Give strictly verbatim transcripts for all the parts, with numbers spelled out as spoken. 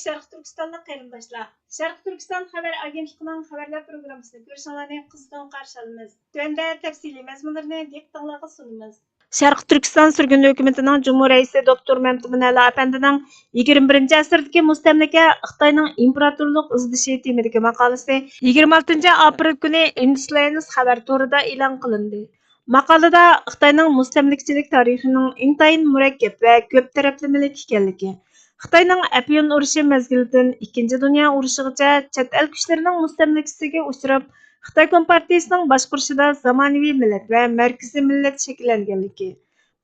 شەرقىي تۈركىستانلىق قېرىنداشلار، شەرقىي تۈركىستان خەۋەر ئاگېنتلىقىنىڭ خەۋەرلەر پروگراممىسىنى كۆرۈشۈڭلارنى قىزغىن قارشى ئالىمىز. تۆۋەندە تەپسىلىي مەزمۇنلىرىنى دىققىتىڭلارغا سۇنىمىز. شەرقىي تۈركىستان سۈرگۈن ھۆكۈمىتىنىڭ جۇمھۇر رەئىسى دوكتور مەمتىمىن ئەلا ئەپەندىنىڭ يىگىرمە بىرىنچى ئەسىردىكى مۇستەملىكە خىتاينىڭ ئىمپېراتورلۇق ئىزدىشى تېمىدىكى ماقالىسى يىگىرمە ئالتىنچى ئاپرېل كۈنى ئىندۇسلاينېس خەۋەر تورىدا ئېلان قىلىندى. ماقالىدە خىتاينىڭ مۇستەملىكىچىلىك تارىخىنىڭ ئىنتايىن مۇرەككەپ ۋە كۆپ تەرەپلىمىلىك ئىكەنلىكى، خىتاينىڭ ئەپيۈن ئۇرۇشى مەزگىلىدىن ئىككىنچى دۇنيا ئۇرۇشىغىچە چەت ئەل كۈچلىرىنىڭ مۇستەملىكىسىگە ئۇچراپ، خىتاي كومپارتىيىسىنىڭ باشقۇرۇشىدا زامانىۋى مىللەت ۋە مەركىزىي مىللەت شەكىللەنگەنلىكى،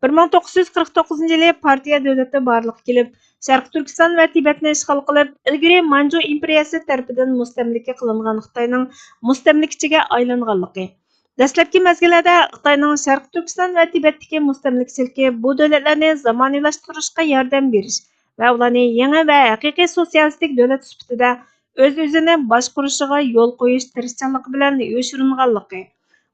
بىر مىڭ توققۇز يۈز قىرىق توققۇزىنچى يىلى پارتىيە دۆلىتى بارلىققا كېلىپ، شەرقىي تۈركىستان ۋە تىبەتنى ئىشغال قىلىپ، ئىلگىرى مانجۇ ئىمپېرىيەسى تەرىپىدىن مۇستەملىكە قىلىنغان خىتاينىڭ مۇستەملىكىچىگە ئايلانغانلىقى، دەسلەپكى مەزگىللەردە خىتاينىڭ شەرقىي تۈركىستان ۋە تىبەتتىكى مۇستەملىكىچىلىكى بۇ دۆلەتلەرنى زامانىۋىلاشتۇرۇشقا ياردەم بېرىش ۋە ئۇلارنى يېڭى ۋە ھەقىقىي سوتسىيالىستىك دۆلەت سۈپىتىدە ئۆز-ئۆزىنى باشقۇرۇشىغا يول قويۇش تىرىشچانلىقى بىلەن يوشۇرۇنغانلىقى،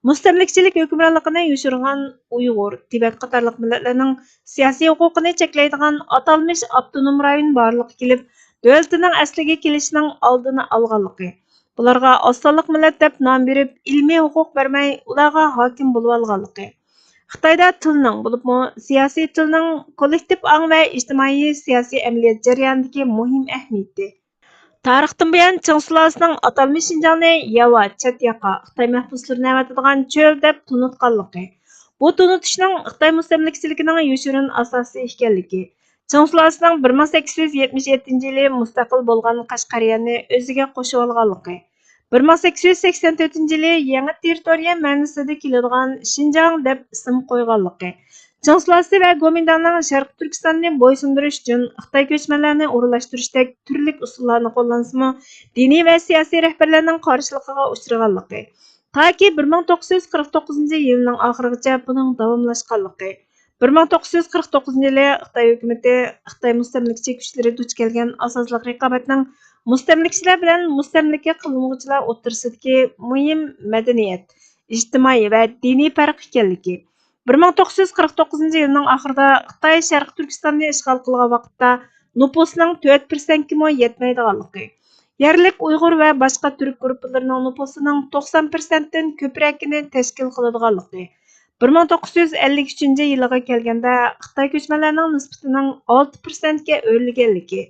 مۇستەملىكىچىلىك ھۆكۈمرانلىقىنى يوشۇرغان ئۇيغۇر، تىبەت قاتارلىق مىللەتلەرنىڭ سىياسىي ھوقۇقىنى چەكلەيدىغان ئاتالمىش ئاپتونوم رايون بارلىققا كېلىپ، دۆلىتىنىڭ ئەسلىگە كېلىشىنىڭ ئالدىنى ئالغانلىقى، بۇلارغا ئاز سانلىق مىللەت دەپ نام بېرىپ، ئىلمىي ھوقۇق بەرمەي، ئۇلارغا ھاكىم بولۇۋالغانلىقى، خىتايدا تىلنىڭ، بولۇپمۇ سىياسىي تىلنىڭ كوللېكتىپ ئاڭ ۋە ئىجتىمائىي سىياسىي ئەمەلىيەت جەريانىدىكى مۇھىم ئەھمىيىتى، تارىختىن بۇيان چىڭ سۇلالىسىنىڭ ئاتالمىش شىنجاڭنى ياۋا، چەت ياقا، خىتاي مەھبۇسلىرىنى ئەۋەتىدىغان چۆل دەپ تونۇتقانلىقى، بۇ تونۇتۇشنىڭ خىتاي مۇستەملىكىچىلىكىنىڭ يوشۇرۇن ئاساسى ئىكەنلىكى، چىڭ سۇلالىسىنىڭ بىر مىڭ سەككىز يۈز يەتمىش يەتتىنچى يىلى مۇستەقىل بولغان قەشقەرىيەنى ئۆزىگە قوشۇۋالغانلىقى، بىر مىڭ سەككىز يۈز سەكسەن تۆتىنچى يىلى يېڭى تېررىتورىيە مەنىسىدە كېلىدىغان شىنجاڭ دەپ ئىسىم قويغانلىقى، چىڭ سۇلالىسى ۋە گومىنداڭنىڭ شەرقىي تۈركىستاننى بويسۇندۇرۇش ئۈچۈن خىتاي كۆچمەنلەرنى ئورۇنلاشتۇرۇشتەك تۈرلۈك ئۇسۇللارنى قوللانسىمۇ، دىنىي ۋە سىياسىي رەھبەرلەرنىڭ قارشىلىقىغا ئۇچرىغانلىقى، تاكى بىر مىڭ توققۇز يۈز قىرىق توققۇزىنچى يىلنىڭ ئاخىرىغىچە بۇنىڭ داۋاملاشقانلىقى، بىر مىڭ توققۇز يۈز قىرىق توققۇزىنچى يىلى خىتاي ھۆكۈمىتى، خىتاي مۇستەملىكىچى كۈچلىرى دۇچ كەلگەن ئاساسلىق رىقابەتنىڭ مۇستەملىكىچىلەر بىلەن مۇستەملىكە قىلىنغۇچىلار ئوتتۇرىسىدىكى مۇھىم مەدەنىيەت، ئىجتىمائىي ۋە دىنىي پەرق ئىكەنلىكى، بىر مىڭ توققۇز يۈز قىرىق توققۇزىنچى يىلنىڭ ئاخىرىدا خىتاي شەرقىي تۈركىستاننى ئىشغال قىلغان ۋاقىتتا نوپۇسىنىڭ تۆت پىرسەنتكىمۇ يەتمەيدىغانلىقى، يەرلىك ئۇيغۇر ۋە باشقا تۈرك گۇرۇپپىلىرىنىڭ نوپۇسىنىڭ توقسان پىرسەنتتىن كۆپرەكىنى تەشكىل قىلىدىغانلىقى، بىر مىڭ توققۇز يۈز ئەللىك ئۈچىنچى يىلىغا كەلگەندە خىتاي كۆچمەنلەرنىڭ نىسبىتىنىڭ ئالتە پىرسەنتكە ئۆرلىگەنلىكى،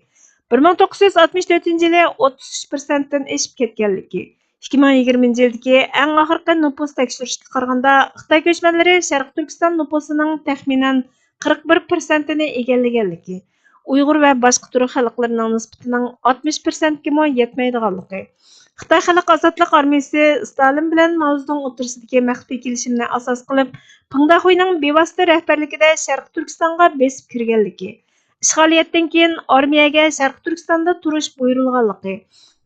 بىر مىڭ توققۇز يۈز ئاتمىش تۆتىنچى يىلى ئوتتۇز ئۈچ پىرسەنتتىن ئېشىپ كەتكەنلىكى، ئىككى مىڭ يىگىرمىنچى يىلدىكى ئەڭ ئاخىرقى نوپۇس تەكشۈرۈشكە قارىغاندا، خىتاي كۆچمەنلىرى شەرقىي تۈركىستان نوپۇسىنىڭ تەخمىنەن قىرىق بىر پىرسەنتىنى ئىگىلىگەنلىكى، ئۇيغۇر ۋە باشقا تۈرك خەلقلىرىنىڭ نىسبىتىنىڭ ئاتمىش پىرسەنتكىمۇ يەتمەيدىغانلىقى، خىتاي خەلق ئازادلىق ئارمىيىسى ستالىن بىلەن ماۋزېدۇڭ ئوتتۇرىسىدىكى مەخپىي كېلىشىمنى ئاساس قىلىپ، پېڭ دەخۇينىڭ بىۋاسىتە رەھبەرلىكىدە شەرقىي تۈركىستانغا بېسىپ كىرگەنلىكى، ئىشغالىيەتتىن كېيىن ئارمىيەگە شەرقىي تۈركىستاندا تۇرۇش بۇيرۇلغانلىقى،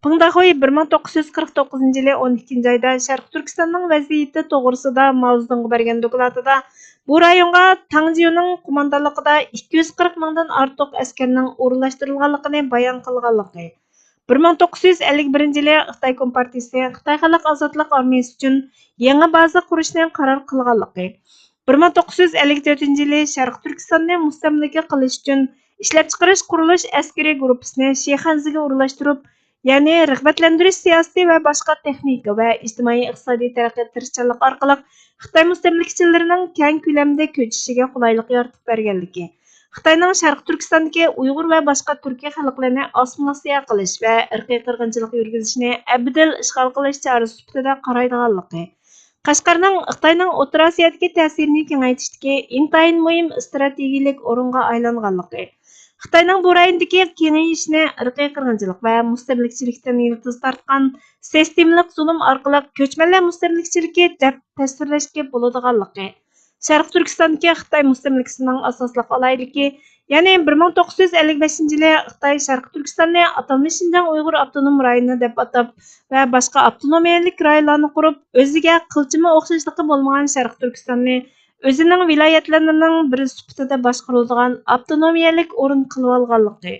پېڭ دەخۇي بىر مىڭ توققۇز يۈز قىرىق توققۇزىنچى يىلى ئون ئىككىنچى ئايدا شەرقىي تۈركىستاننىڭ ۋەزىيىتى توغرىسىدا ماۋزېدۇڭغا بەرگەن دوكلاتىدا بۇ رايونغا تاڭ جيۇنىڭ قوماندانلىقىدا ئىككى يۈز قىرىق مىڭدىن ئارتۇق ئەسكەرنىڭ ئورۇنلاشتۇرۇلغانلىقىنى بايان قىلغانلىقى، بىر مىڭ توققۇز يۈز ئەللىك بىرىنچى يىلى خىتاي كومپارتىيىسى خىتاي خەلق ئازادلىق ئارمىيىسى ئۈچۈن يېڭى بازا قۇرۇشنى قارار قىلغانلىقى، بىر مىڭ توققۇز يۈز ئەللىك تۆتىنچى يىلى شەرقىي تۈركىستاننى مۇستەملىكە قىلىش ئۈچۈن ئىشلەپچىقىرىش قۇرۇلۇش ئەسكىرىي گۇرۇپپىسىنى شىخەنزىگە ئورۇنلاشتۇرۇپ، يەنى رىغبەتلەندۈرۈش سىياسىتى ۋە باشقا تېخنىكا ۋە ئىجتىمائىي ئىقتىسادىي تەرەققىيات تىرىشچانلىقى ئارقىلىق خىتاي مۇستەملىكىچىلىرىنىڭ كەڭ كۆلەمدە كۆچۈشىگە قولايلىق يارىتىپ بەرگەنلىكى، خىتاينىڭ شەرقىي تۈركىستاندىكى ئۇيغۇر ۋە باشقا تۈركىي خەلقلەرنى ئاسسىمىلياتسىيە قىلىش ۋە ئىرقىي قىرغىنچىلىق يۈرگۈزۈشنى ئەبەدىل ئىشغال قىلىش چارىسى سۈپىتىدە قارايدىغانلىقى، قەشقەرنىڭ خىتاينىڭ ئوتتۇرا ئاسىيادىكى تەسىرىنى كېڭەيتىشتىكى ئىنتايىن مۇھىم ئىستراتېگىيىلىك ئورۇنغا ئايلانغانلىقى، خىتاينىڭ بۇ رايوندىكى كېڭىيىشىنى ئىرقىي قىرغىنچىلىق ۋە مۇستەملىكىچىلىكتىن يىلتىز تارتقان سىستېمىلىق زۇلۇم ئارقىلىق كۆچمەنلەر مۇستەملىكىچىلىكى دەپ تەسۋىرلەشكە بولىدىغانلىقى، شەرقىي تۈركىستاندىكى خىتاي مۇستەملىكىسىنىڭ ئاساسلىق ئالاھىدىلىكى، يەنى بىر مىڭ توققۇز يۈز ئەللىك بەشىنچى يىلى خىتاي شەرقىي تۈركىستاننى ئاتالمىش شىنجاڭ ئۇيغۇر ئاپتونوم رايونى دەپ ئاتاپ ۋە باشقا ئاپتونومىيەلىك رايونلارنى قۇرۇپ، ئۆزىگە قىلچىمۇ ئوخشاشلىقى بولمىغان شەرقىي تۈركىستاننى ئۆزىنىڭ ۋىلايەتلىرىنىڭ بىرى سۈپىتىدە باشقۇرۇلىدىغان ئاپتونومىيەلىك ئورۇن قىلىۋالغانلىقى،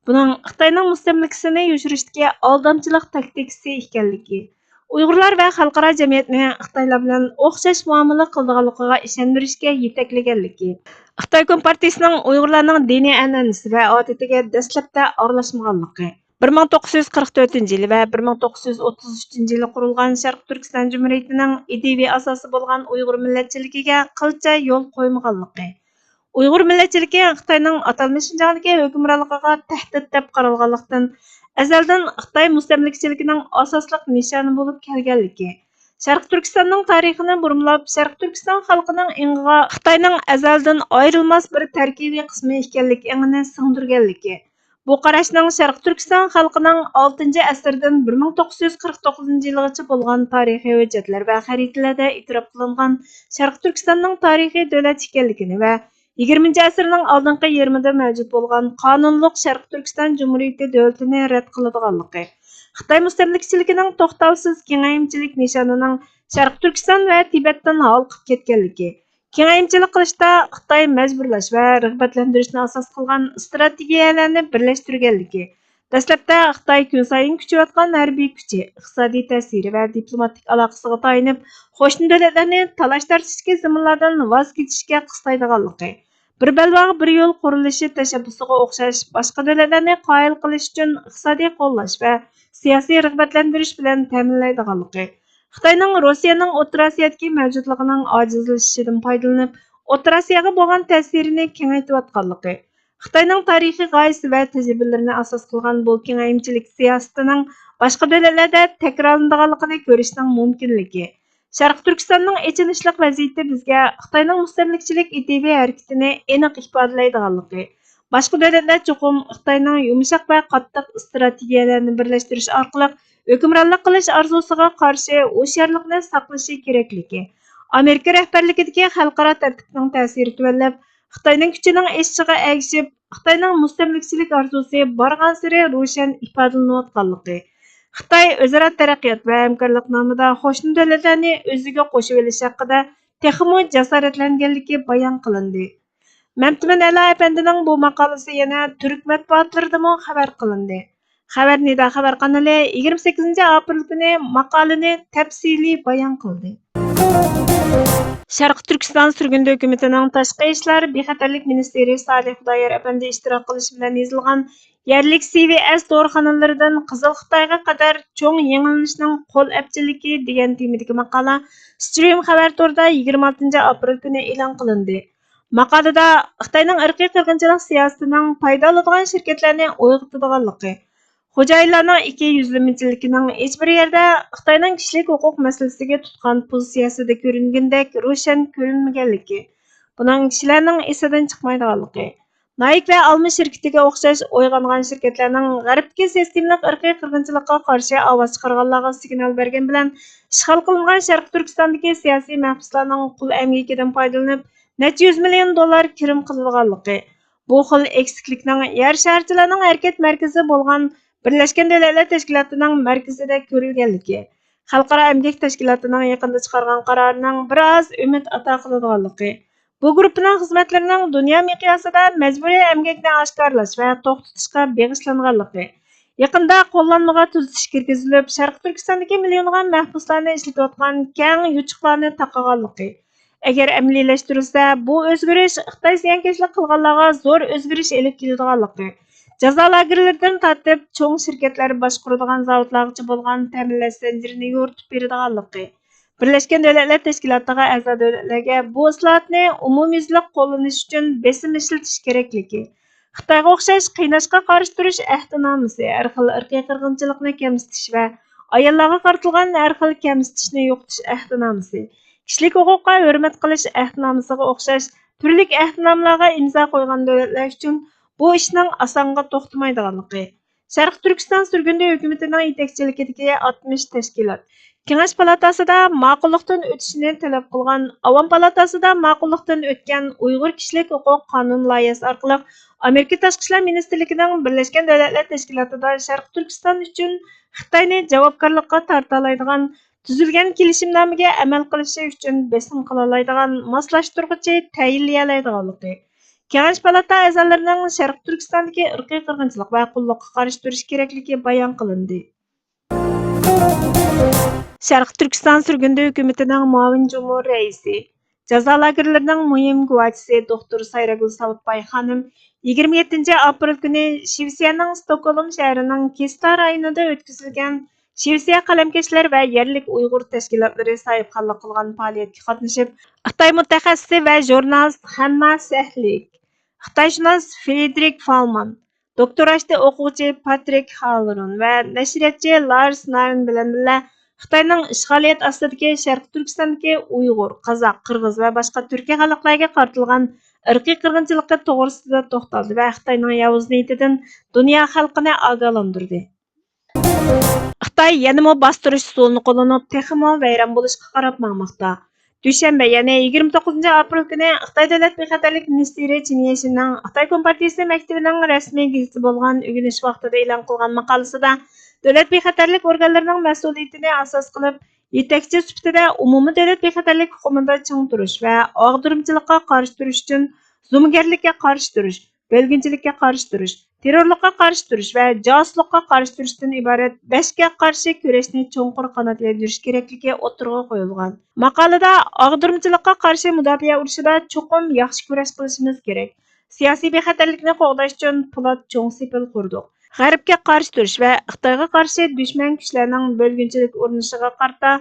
بۇنىڭ خىتاينىڭ مۇستەملىكىسىنى يوشۇرۇشتىكى ئالدامچىلىق تاكتىكىسى ئىكەنلىكى، ئۇيغۇرلار ۋە خەلقئارا جەمئىيەتنى خىتايلار بىلەن ئوخشاش مۇئامىلە قىلىدىغانلىقىغا ئىشەندۈرۈشكە يېتەكلىگەنلىكى، خىتاي كومپارتىيىسىنىڭ ئۇيغۇرلارنىڭ دىنىي ئەنئەنىسى ۋە ئادىتىگە دەسلەپتە ئارىلاشمىغانلىقى. بىر مىڭ توققۇز يۈز قىرىق تۆتىنچى يىلى ۋە بىر مىڭ توققۇز يۈز ئوتتۇز ئۈچىنچى يىلى قۇرۇلغان شەرقىي تۈركىستان جۇمھۇرىيىتىنىڭ ئىدىيىۋى ئاساسى بولغان ئۇيغۇر مىللەتچىلىكىگە قىلچە يول قويمىغانلىقى. ئۇيغۇر مىللەتچىلىكى خىتاينىڭ ئاتالمىش شىنجاڭدىكى ھۆكۈمرانلىقىغا تەھدىت دەپ قارالغانلىقتىن، ئەزەلدىن خىتاي مۇستەملىكىچىلىكىنىڭ ئاساسلىق نىشانى بولۇپ كەلگەنلىكى، شەرقىي تۈركىستاننىڭ تارىخىنى بۇرمىلاپ، شەرقىي تۈركىستان خەلقىنىڭ ئېڭىغا خىتاينىڭ ئەزەلدىن ئايرىلماس بىر تەركىبىي قىسمى ئىكەنلىك ئېڭىنى سىڭدۈرگەنلىكى، بۇ قاراشنىڭ شەرقىي تۈركىستان خەلقىنىڭ ئالتىنچى ئەسىردىن بىر مىڭ توققۇز يۈز قىرىق توققۇزىنچى يىلغىچە بولغان تارىخىي ھۆججەتلەر ۋە خەرىتىلەردە ئېتىراپ قىلىنغان شەرقىي تۈركىستاننىڭ تارىخىي دۆلەت ئىكەنلىكىنى ۋە يىگىرمىنچى ئەسىرنىڭ ئالدىنقى يېرىمىدا مەۋجۇت بولغان قانۇنلۇق شەرقىي تۈركىستان جۇمھۇرىيىتى دۆلىتىنى رەت قىلىدىغانلىقى، خىتاي مۇستەملىكىچىلىكىنىڭ توختاۋسىز كېڭەيمىچىلىك نىشانىنىڭ شەرقىي تۈركىستان ۋە تىبەتتىن ھالقىپ كەتكەنلىكى، كېڭەيمىچىلىك قىلىشتا خىتاي مەجبۇرلاش ۋە رىغبەتلەندۈرۈشنى ئاساس قىلغان ئىستراتېگىيەلەرنى بىرلەشتۈرگەنلىكى، دەسلەپتە خىتاي كۈنسايىن كۈچىيىۋاتقان ھەربىي كۈچى، ئىقتىسادىي تەسىرى ۋە دىپلوماتىك ئالاقىسىغا تايىنىپ، قوشنا دۆلەتلەرنى تالاش-تارتىشتىكى زېمىنلاردىن ۋاز كېچىشكە قىستايدىغانلىقى، بىر بەلباغ، بىر يول قۇرۇلۇشى تەشەببۇسىغا ئوخشاش باشقا دۆلەتلەرنى قايىل قىلىش ئۈچۈن ئىقتىسادىي قوللاش ۋە سىياسىي رىغبەتلەندۈرۈش بىلەن تەمىنلەيدىغانلىقى، خىتاينىڭ روسىيەنىڭ ئوتتۇرا ئاسىيادىكى مەۋجۇتلۇقىنىڭ ئاجىزلىشىشىدىن پايدىلىنىپ، ئوتتۇرا ئاسىياغا بولغان تەسىرىنى كېڭەيتىۋاتقانلىقى، خىتاينىڭ تارىخىي غايىسى ۋە تەجرىبىلىرىنى ئاساس قىلغان بۇ كېڭەيمىچىلىك سىياسىتىنىڭ باشقا دۆلەتلەردە تەكرارلىنىدىغانلىقىنى كۆرۈشنىڭ مۇمكىنلىكى، شەرقىي تۈركىستاننىڭ ئېچىنىشلىق ۋەزىيىتى بىزگە خىتاينىڭ مۇستەملىكىچىلىك ئىدىيىۋى ھەرىكىتىنى ئېنىق ئىپادىلەيدىغانلىقى، باشقا دۆلەتلەر چوقۇم خىتاينىڭ يۇمشاق ۋە قاتتىق ئىستراتېگىيەلەرنى بىرلەشتۈرۈش ئارقىلىق ھۆكۈمرانلىق قىلىش ئارزۇسىغا قارشى ھوشيارلىقنى ساقلىشى كېرەكلىكى، ئامېرىكا رەھبەرلىكىدىكى خەلقئارا تەرتىپنىڭ تەسىرى تۆۋەنلەپ، خىتاينىڭ كۈچىنىڭ ئېشىشىغا ئەگىشىپ، خىتاينىڭ مۇستەملىكىچىلىك ئارزۇسى بارغانسېرى روشەن ئىپادىلىنىۋاتقانلىقى، خىتاي ئۆزئارا تەرەققىيات ۋە ھەمكارلىق نامىدا قوشنا دۆلەتلەرنى ئۆزىگە قوشۇۋېلىش ھەققىدە تېخىمۇ جاسارەتلەنگەنلىكى بايان قىلىندى. مەمتىمىن ئەلا ئەپەندىنىڭ بۇ ماقالىسى يەنە تۈرك مەتبۇئاتلىرىدىمۇ خەۋەر قىلىندى. خەۋەر نىدا خەۋەر قانىلى يىگىرمە سەككىزىنچى ئاپرېل كۈنى ماقالىنى تەپسىلىي بايان قىلدى. شەرقىي تۈركىستان سۈرگۈندە ھۆكۈمىتىنىڭ تاشقى ئىشلار بىخەتەرلىك مىنىستىرى سالىھ خۇدايار ئەپەندى ئىشتىراك قىلىشى بىلەن يېزىلغان يەرلىك سى ۋى ئېس دورىخانىلىرىدىن قىزىل خىتايغا قەدەر چوڭ يېڭىلىنىشنىڭ قول ئەپچىللىكى دېگەن تېمىدىكى ماقالە سترىم خەۋەر تورىدا يىگىرمە ئالتىنچى ئاپرېل كۈنى ئېلان قىلىندى. ماقالىدە خىتاينىڭ ئىرقىي قىرغىنچىلىق سىياسىتىنىڭ پايدا ئالىدىغان شىركەتلەرنى ئويغىتىدىغانلىقى، خوجايىنلارنىڭ ئىككى يۈزلىمىچىلىكىنىڭ ھېچبىر يەردە خىتاينىڭ كىشىلىك ھوقۇق مەسىلىسىگە تۇتقان پوزىتسىيەسىدە كۆرۈنگىنىدەك روشەن كۆرۈنمىگەنلىكى، بۇنىڭ كىشىلەرنىڭ ئېسىدىن چىقمايدىغانلىقى، نايىك ۋە ئالما شىركىتىگە ئوخشاش ئويغانغان شىركەتلەرنىڭ غەربتىكى سىستېمىلىق ئىرقىي قىرغىنچىلىققا قارشى ئاۋاز چىقارغانلارغا سىگنال بەرگەن بىلەن ئىشغال قىلىنغان شەرقىي تۈركىستاندىكى سىياسىي مەھبۇسلارنىڭ قۇل ئەمگىكىدىن پايدىلىنىپ، نەچچە يۈز مىليون دوللار كىرىم قىلىدىغانلىقى، بۇ خىل ئەكسىكلىكنىڭ يەر شارچىلارنىڭ ھەرىكەت مەركىزى بولغان بىرلەشكەن دۆلەتلەر تەشكىلاتىنىڭ مەركىزىدە كۆرۈلگەنلىكى، خەلقئارا ئەمگەك تەشكىلاتىنىڭ يېقىندا چىقارغان قارارىنىڭ بىر ئاز ئۈمىد ئاتا قىلىدىغانلىقى، بۇ گۇرۇپپىنىڭ خىزمەتلىرىنىڭ دۇنيا مىقياسىدا مەجبۇرىي ئەمگەكنى ئاشكارىلاش ۋە توختىتىشقا بېغىشلانغانلىقى، يېقىندا قوللانمىغا تۈزىتىش كىرگۈزۈلۈپ، شەرقىي تۈركىستاندىكى مىليونلىغان مەھبۇسلارنى ئىشلىتىۋاتقان كەڭ يوچۇقلارنى تاقىغانلىقى، ئەگەر ئەمەلىيلەشتۈرۈلسە، بۇ ئۆزگىرىش خىتاي زىيانكەشلىك قىلغانلارغا زور ئۆزگىرىش ئېلىپ كېلىدىغانلىقى، جازا لاگېرلىرىدىن تارتىپ چوڭ شىركەتلەر باشقۇرىدىغان زاۋۇتلارغىچە بولغان تەمىنلەش زەنجىرىنى يورۇتۇپ بېرىدىغانلىقى، بىرلەشكەن دۆلەتلەر تەشكىلاتىغا ئەزا دۆلەتلەرگە بۇ ئىسلاھاتنى ئومۇميۈزلۈك قوللىنىش ئۈچۈن بېسىم ئىشلىتىش كېرەكلىكى، خىتايغا ئوخشاش قىيناشقا قارشى تۇرۇش ئەھدىنامىسى، ھەر خىل ئىرقىي قىرغىنچىلىقنى كەمسىتىش ۋە ئاياللارغا قارىتىلغان ھەر خىل كەمسىتىشنى يوقىتىش ئەھدىنامىسى، كىشىلىك ھوقۇققا ھۆرمەت قىلىش ئەھدىنامىسىغا ئوخشاش تۈرلۈك ئەھدىنامىلارغا ئىمزا قويغان دۆلەتلەر ئۈچۈن بۇ ئىشنىڭ ئاسانغا توختىمايدىغانلىقى، شەرقىي تۈركىستان سۈرگۈندە ھۆكۈمىتىنىڭ يېتەكچىلىكىدىكى ئاتمىش تەشكىلات، كېڭەش پالاتاسىدا ماقۇللۇقتىن ئۆتۈشىنى تەلەپ قىلغان، ئاۋام پالاتاسىدا ماقۇللۇقتىن ئۆتكەن ئۇيغۇر كىشىلىك ھوقۇق قانۇن لايىھەسى ئارقىلىق ئامېرىكا تاشقى ئىشلار مىنىستىرلىكىنىڭ بىرلەشكەن دۆلەتلەر تەشكىلاتىدا شەرقىي تۈركىستان ئۈچۈن خىتاينى جاۋابكارلىققا تارتالايدىغان تۈزۈلگەن كېلىشىمنامىگە ئەمەل قىلىشى ئۈچۈن بېسىم قىلالايدىغان ماسلاشتۇرغۇچى تەيىنلىيەلەيدىغانلىقى، كېڭەش پالاتا ئەزالىرىنىڭ شەرقىي تۈركىستاندىكى ئىرقىي قىرغىنچىلىق ۋە قۇللۇققا قارشى تۇرۇش كېرەكلىكى بايان قىلىندى. شەرقىي تۈركىستان سۈرگۈندە ھۆكۈمىتىنىڭ مۇئاۋىن جۇمھۇر رەئىسى جازا لاگېرلىرىنىڭ مۇھىم گۇۋاھچىسى دوختۇر سايراگۈل ساۋۇتباي خانىم يىگىرمە يەتتىنچى ئاپرېل كۈنى شىۋېتسىيەنىڭ ستوكھولم شەھىرىنىڭ كىستا رايونىدا ئۆتكۈزۈلگەن شىۋېتسىيە قەلەمكەشلەر ۋە يەرلىك ئۇيغۇر تەشكىلاتلىرى ساھىبخانلىق قىلغان پائالىيەتكە قاتنىشىپ، خىتاي مۇتەخەسسىسى ۋە ژۇرنالىست خەنما سەھلىك، خىتايشۇناس فرېدېرىك فالمان، دوكتوراشتا ئوقۇغۇچى پاترىك خالرون ۋە نەشرىياتچى لارس نارېن بىلەن بىللە خىتاينىڭ ئىشغالىيەت ئاستىدىكى شەرقىي تۈركىستاندىكى ئۇيغۇر، قازاق، قىرغىز ۋە باشقا تۈركىي خەلقلەرگە قارىتىلغان ئىرقىي قىرغىنچىلىقى توغرىسىدا توختالدى ۋە خىتاينىڭ ياۋۇز نىيىتىدىن دۇنيا خەلقىنى ئاگاھلاندۇردى. خىتاي يەنىمۇ باستۇرۇش ئۇسۇلىنى قوللىنىپ، تېخىمۇ ۋەيران بولۇشقا قاراپ ماڭماقتا. دۈشەنبە، يەنى يىگىرمە توققۇزىنچى ئاپرېل كۈنى خىتاي دۆلەت بىخەتەرلىك مىنىستىرى چېن يىشىننىڭ خىتاي كومپارتىيىسى مەكتىۋىنىڭ رەسمىي گېزىتى بولغان ئۆگىنىش ۋاقتىدا ئېلان قىلغان ماقالىسىدا، دۆلەت بىخەتەرلىك ئورگانلىرىنىڭ مەسئۇلىيىتىنى ئاساس قىلىپ، يېتەكچى سۈپىتىدە ئومۇمىي دۆلەت بىخەتەرلىك ئۇقۇمىدا چىڭ تۇرۇش ۋە ئاغدۇرمىچىلىققا قارشى تۇرۇش ئۈچۈن زومىگەرلىككە قارشى تۇرۇش، بۆلگۈنچىلىككە قارشى تۇرۇش، تېررورلۇققا قارشى تۇرۇش ۋە جاسۇسلۇققا قارشى تۇرۇشتىن ئىبارەت بەشكە قارشى كۈرەشنى چوڭقۇر قانات يايدۇرۇش كېرەكلىكى ئوتتۇرىغا قويۇلغان. ماقالىدە ئاغدۇرمىچىلىققا قارشى مۇداپىئە ئۇرۇشىدا چوقۇم ياخشى كۈرەش قىلىشىمىز كېرەك. سىياسىي بىخەتەرلىكنى قوغداش ئۈچۈن پولات چوڭ سېپىل قۇردۇق. غەربكە قارشى تۇرۇش ۋە خىتايغا قارشى دۈشمەن كۈچلەرنىڭ بۆلگۈنچىلىك ئورنىشىغا قارىتا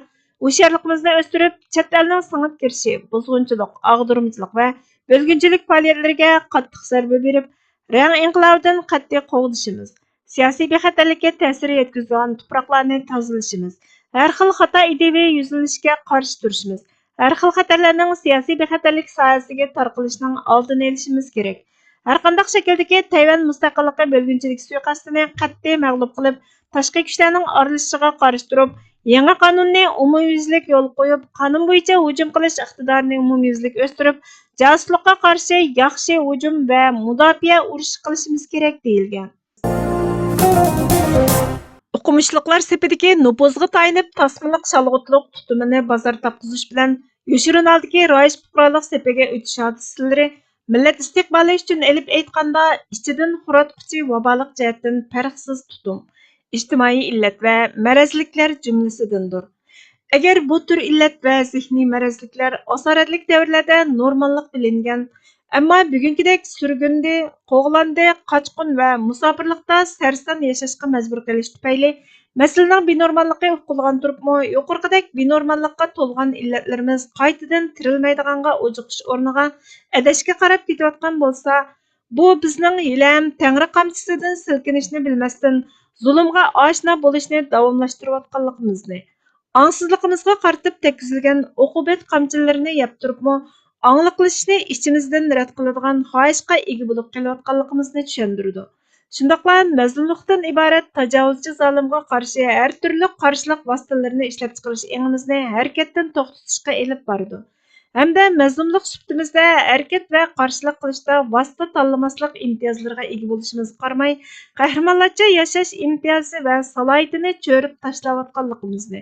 ھوشيارلىقىمىزنى ئۆستۈرۈپ، چەت ئەلنىڭ سىڭىپ كىرىشى، بۇزغۇنچىلىق، ئاغدۇرمىچىلىق ۋە بۆلگۈنچىلىك پائالىيەتلىرىگە قاتتىق زەربە بېرىپ، رەڭ ئىنقىلابىدىن قەتئىي قوغدىشىمىز، سىياسىي بىخەتەرلىككە تەسىر يەتكۈزىدىغان تۇپراقلارنى تازىلىشىمىز، ھەر خىل خاتا ئىدىيەۋى يۈزلىنىشكە قارشى تۇرۇشىمىز، ھەر خىل خەتەرلەرنىڭ سىياسىي بىخەتەرلىك ساھەسىگە تارقىلىشىنىڭ ئالدىنى ئېلىشىمىز كېرەك. ھەرقانداق شەكىلدىكى تەيۋەن مۇستەقىللىقى بۆلگۈنچىلىك سۇيىقەستىنى قەتئىي مەغلۇپ قىلىپ، تاشقى كۈچلەرنىڭ ئارىلىشىشىغا قارشى تۇرۇپ، يېڭى قانۇننى ئومۇميۈزلۈك يولغا قويۇپ، قانۇن بويىچە ھۇجۇم قىلىش ئىقتىدارىنى ئومۇميۈزلۈك ئۆستۈرۈپ، جاسۇسلۇققا قارشى ياخشى ھۇجۇم ۋە مۇداپىئە ئۇرۇشى قىلىشىمىز كېرەك، دېيىلگەن. ئوقۇمۇشلۇقلار سېپىدىكى نوپۇزغا تايىنىپ، تاسمىلىق شالغۇتلۇق تۇتۇمىنى بازار تاپقۇزۇش بىلەن يوشۇرۇن ھالدىكى رايىش پۇقرالىق سېپىگە ئۆتۈش ھادىسىلىرى مىللەت ئىستىقبالى ئۈچۈن ئېلىپ ئېيتقاندا، ئىچىدىن خوراتقۇچى ۋابالىق جەھەتتىن پەرقسىز تۇتۇم، ئىجتىمائىي ئىللەت ۋە مەرەزلىكلەر جۈملىسىدىندۇر. ئەگەر بۇ تۈر ئىللەت ۋە زېھنىي مەرەزلىكلەر ئاسارەتلىك دەۋرلەردە نورماللىق بىلىنگەن، ئەمما بۈگۈنكىدەك سۈرگۈندە، قوغلاندى، قاچقۇن ۋە مۇساپىرلىقتا سەرسان ياشاشقا مەجبۇر قېلىش تۈپەيلى، مەسىلىنىڭ بىنورماللىقى ئۇقۇلغان تۇرۇپمۇ، يۇقىرىقىدەك بىنورماللىققا تولغان ئىللەتلىرىمىز قايتىدىن تىرىلمەيدىغانغا ئوزۇقۇش ئورنىغا ئەدەشكە قاراپ كېتىۋاتقان بولسا، بۇ بىزنىڭ ھېلىھەم تەڭرى قامچىسىدىن سىلكىنىشنى بىلمەستىن، زۇلۇمغا ئاشنا بولۇشنى داۋاملاشتۇرۇۋاتقانلىقىمىزنى، ئاڭسىزلىقىمىزغا قارىتىپ تەگكۈزۈلگەن ئوقۇبەت قامچىلىرىنى يەپ تۇرۇپمۇ، ئاڭلىقلىشىشنى ئىچىمىزدىن رەت قىلىدىغان خاھىشقا ئىگە بولۇپ قېلىۋاتقانلىقىمىزنى چۈشەندۈرىدۇ. شۇنداقلا مەزلۇملۇقتىن ئىبارەت تاجاۋۇزچى زالىمغا قارشى ھەر تۈرلۈك قارشىلىق ۋاسىتىلىرىنى ئىشلەپچىقىرىش ئېڭىمىزنى ھەرىكەتتىن توختىتىشقا ئېلىپ بارىدۇ. ھەمدە مەزلۇملۇق سۈپىتىمىزدە ھەرىكەت ۋە قارشىلىق قىلىشتا ۋاسىتە تاللىماسلىق ئىمتىيازلىرىغا ئىگە بولۇشىمىزغا قارىماي، قەھرىمانلارچە ياشاش ئىمتىيازى ۋە سالاھىيىتىنى چۆرۈپ تاشلاۋاتقانلىقىمىزنى،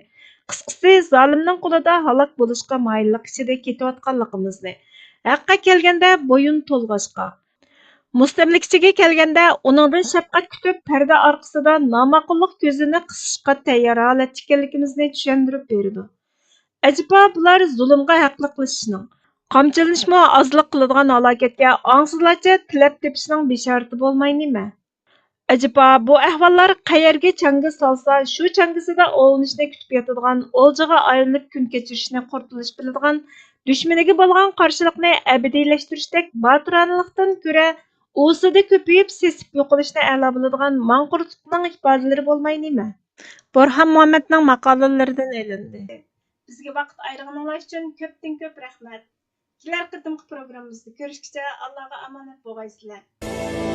قىسقىسى، زالىمنىڭ قولىدا ھالاك بولۇشقا مايىللىق ئىچىدە كېتىۋاتقانلىقىمىزنى، ھەققە كەلگەندە بويۇن تولغاشقا، مۇستەملىكىچىگە كەلگەندە ئۇنىڭدىن شەپقەت كۈتۈپ، پەردە ئارقىسىدا ناماقۇللۇق كۆزىنى قىسىشقا تەييار ھالەتتە ئىكەنلىكىمىزنى چۈشەندۈرۈپ بېرىدۇ. ئەجەبا بۇلار زۇلۇمغا ھەقلىقلىشىشنىڭ، قامچىلىنىشمۇ ئازلىق قىلىدىغان ھالاكەتكە ئاڭسىزلارچە تىلەپ تېپىشنىڭ بېشارىتى بولماي نېمە؟ ئەجەبا بۇ ئەھۋاللار قەيەرگە چاڭگا سالسا، شۇ چاڭگىسىدا ئوۋلىنىشنى كۈتۈپ ياتىدىغان، ئولجىغا ئايلىنىپ كۈن كەچۈرۈشنى قۇرتۇلۇش بىلىدىغان، دۈشمىنىگە بولغان قارشىلىقنى ئەبەدىيلەشتۈرۈشتەك باتۇرانىلىقتىن كۆرە، ئۇۋىسىدا كۆپىيىپ، سېسىپ يوقىلىشنى ئەلا بىلىدىغان ماڭقۇرتلۇقنىڭ ئىپادىلىرى بولماي نېمە؟ بورھان مۇھەممەدنىڭ ماقالىلىرىدىن ئېلىندى. بىزگە ۋاقىت ئايرىغىنىڭلار ئۈچۈن كۆپتىن كۆپ رەھمەت. كېلەر قېتىمقى پروگراممىمىزدا كۆرۈشكىچە ئاللاغا ئامانەت بولغايسىلەر.